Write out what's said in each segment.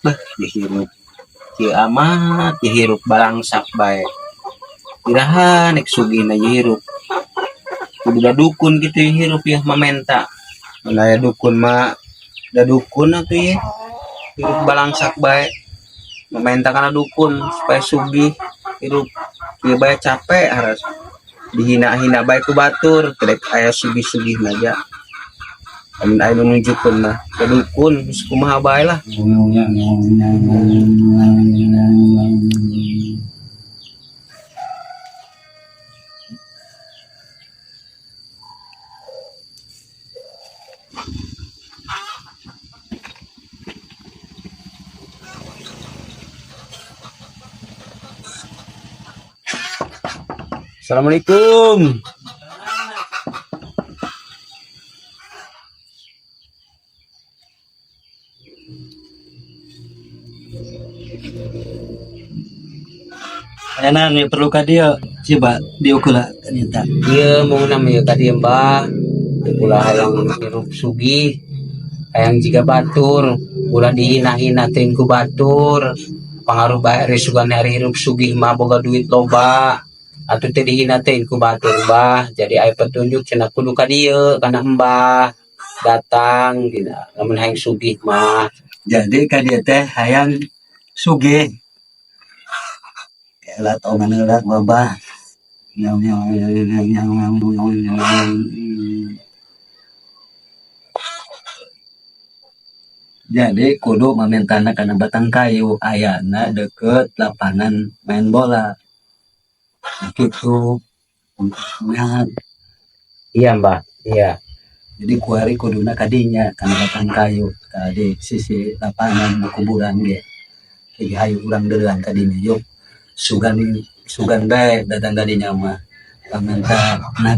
Bah, dihirup. Kieu amat dihirup balangsak bae. Iraha nek sugihna ieu hirup. Kudu da dukun kitu ieu hirup yeuh mamenta. Mun aya dukun mah da dukun atuh ieu. Hirup balangsak bae. Mamenta kana dukun supaya sugih hirup. Kieu bae capek haras. Dihina-hina bae ku batur, teu dek aya sugih-sugihna ja. Lamun aya nu nunjukkeun mah ka dukun geus kumaha bae lah. Assalamualaikum. Ayeuna nu perlu ka dieu coba diukur lah ternyata. Ieu mung ieu ka dieu Mbah. Ulah hayang hirup sugih, hayang jiga batur, ulah dihina-hina teuing ku batur. Pangaruh bae ari sugan ari hirup sugih mah boga duit loba. Atuh teu dihina teuing ku batur Mbah. Jadi aya petunjuk cenah kudu ka dieu kana Mbah. Datang dina lamun hayang sugih mah. Jadi ka dieu teh hayang sugih. Elah tongan heula babah. Jadi kudu mamintana kana batang kayu ayana deket lapangan main bola. Kitu. Nah, Iya Mbah, iya. Jadi kuari kuduna kadinya kana batang kayu tadi sisi lapangan kuburan ge. Jadi hayu urang deulean kadinya yuk. Sugan sugan bae datang kadinya mah. Pamenta nak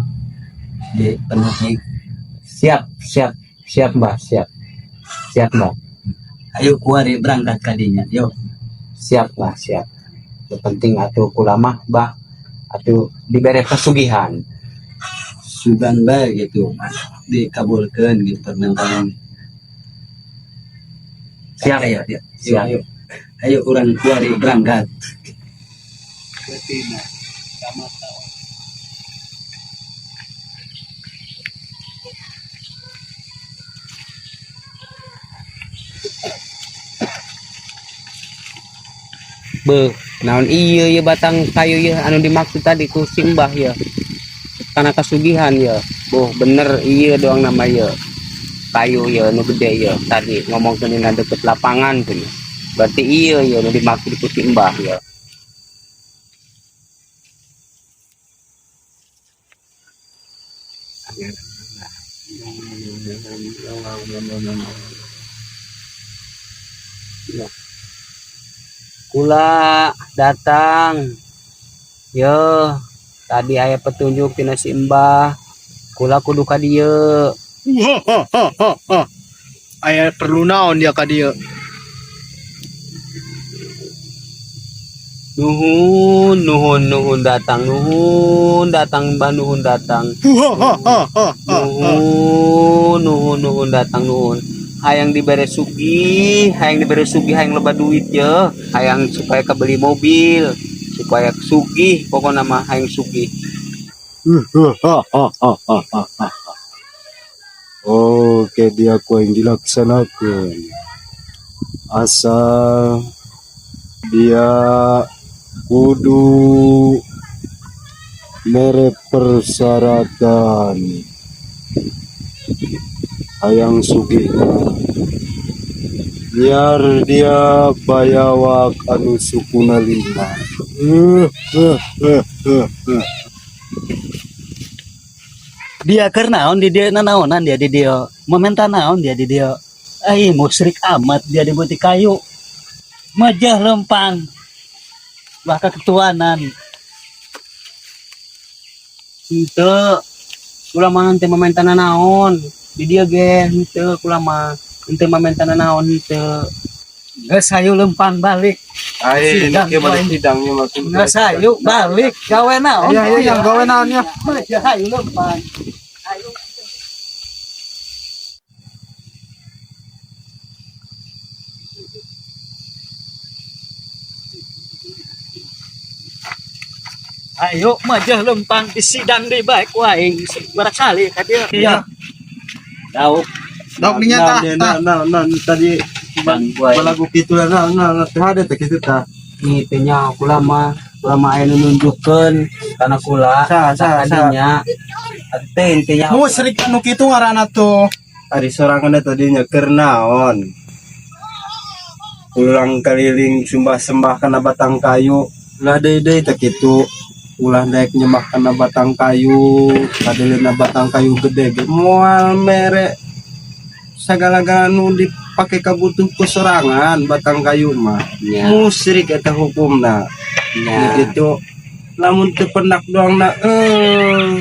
dipenuhi. Siap, siap, siap Mbah, siap. Siap Mbah. Ayo kuari berangkat kadinya yuk. Siap Mbah, siap. Yang penting atuh kula mah Mbah atuh dibere kasugihan. Sugan bae gitu dikabulkeun gitu permintaan. Siap. Ayo, ayo, Siap. ayo. Ayo urang kuari berangkat. Beuh, naon ieu ieu batang kayu ieu anu dimaksud tadi ku si Mbah ieu. Kana kasugihan ieu. Boh, bener ieu doang nama ieu. Kayu ieu nu gede ieu tadi ngomongkeun dina deket lapangan tuh. Berarti ieu ieu nu dimaksud ku si Mbah ieu. Kula datang. Yo, tadi aya petunjuk tina si Mbah. Kula kudu ka dieu. Aya perlu naon dia ka dieu? Nuhun, nuhun, nuhun datang, nuhun datang, Mbah nuhun datang. Nuhun, nuhun, nuhun datang, nuhun. Hayang dibere sugih, hayang dibere sugih, hayang loba duit ye, hayang supaya kebeli mobil, supaya sugih, pokokna mah hayang sugih. Oke, dia ku yang dilaksanakan. Asal dia kudu mere persyaratan hayang sugih biar dia bayawak anu sukuna 5. Dia keur naon di dieu nanaonan dia di dieu meminta naon dia di dieu. Ai musyrik amat dia di buti kayu. Majah lempang. Bahkan ketuanan. Henteu. Kula mah henteu mamenta naon. Di dieu ge henteu kula mah henteu mamenta naon henteu. Geus hayu lempang balik. Ai, Sidang, kieu balik poin. sidangnya maksudnya. Geus hayu balik gawe naon. Iya, iya, iya, gawe naon ya. Majah hayu lempang. Hayu. Ayo majah lempang di sidang deui bae ku aing barak sali ka dieu. Iya. Dauk. Dauk dinya tah. Nah, Tah. nah, nah, tadi Bang gue. balagu kitu lah, nah, nah, nah, teh ada teh kitu tah. Nih teh nya kula mah, kula mah aya nu nunjukkeun kana kula. Sa, sa, sa. Tadinya teh intinya Musyrik anu kitu ngaranna tuh. Ari sorangan tadinya keur naon? Ulang keliling sembah-sembah kana batang kayu. Ulah deui deui teh kitu. Ulah daek nyembah kana batang kayu, kadeuleuna batang kayu gede ge moal mere sagala-gala nu dipake kabutuh ku sorangan batang kayu mah. Nya. Musyrik eta hukumna. Nya. Gitu. Lamun teu pendak doang na eh.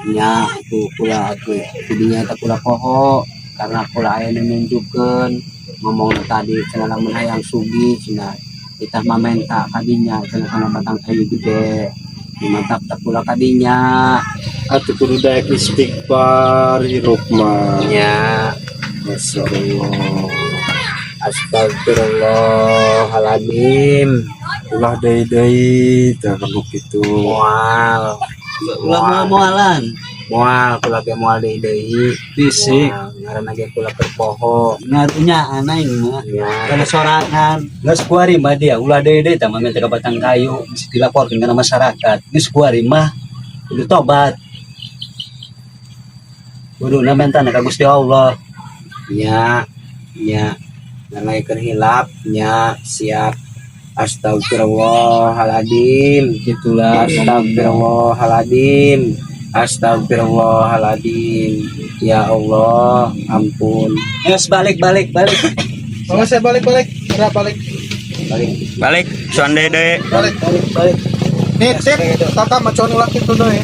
Nya tuh kula tuh kudunya eta kula poho karena kula aya nu nunjukkeun ngomong tadi cenah lamun hayang sugih cenah kita mamenta kadinya cenah kana batang kayu gede mantap tak kula kadinya. Atuh kudu daek istighfar hirup mah. Nya. Masya Allah. Astagfirullahaladzim. Ulah deui deui teh perlu kitu. Moal. Ulah moal-moalan. Moal kula ge moal deui deui. Bisi. Moal, ngaranna ge kula keur poho. Ngarunya aing mah. Nya. Kana sorangan. Geus kuari mah dia ulah deui deui tah mamenta ka batang kayu bisa dilaporkeun kana masyarakat. Geus kuari mah kudu tobat. Kudu menta ka Gusti Allah. Nya, nya, nalaikeun hilap nya, siap. Astagfirullahaladzim. Gitulah. Astagfirullahaladzim. Astagfirullahaladzim. Ya Allah, ampun. Geus balik balik balik. Oh, saya balik balik. Udah balik. Balik. Balik, sonde deui. Balik. Balik balik. Nih, tip. Tata macon ulah kitu deui.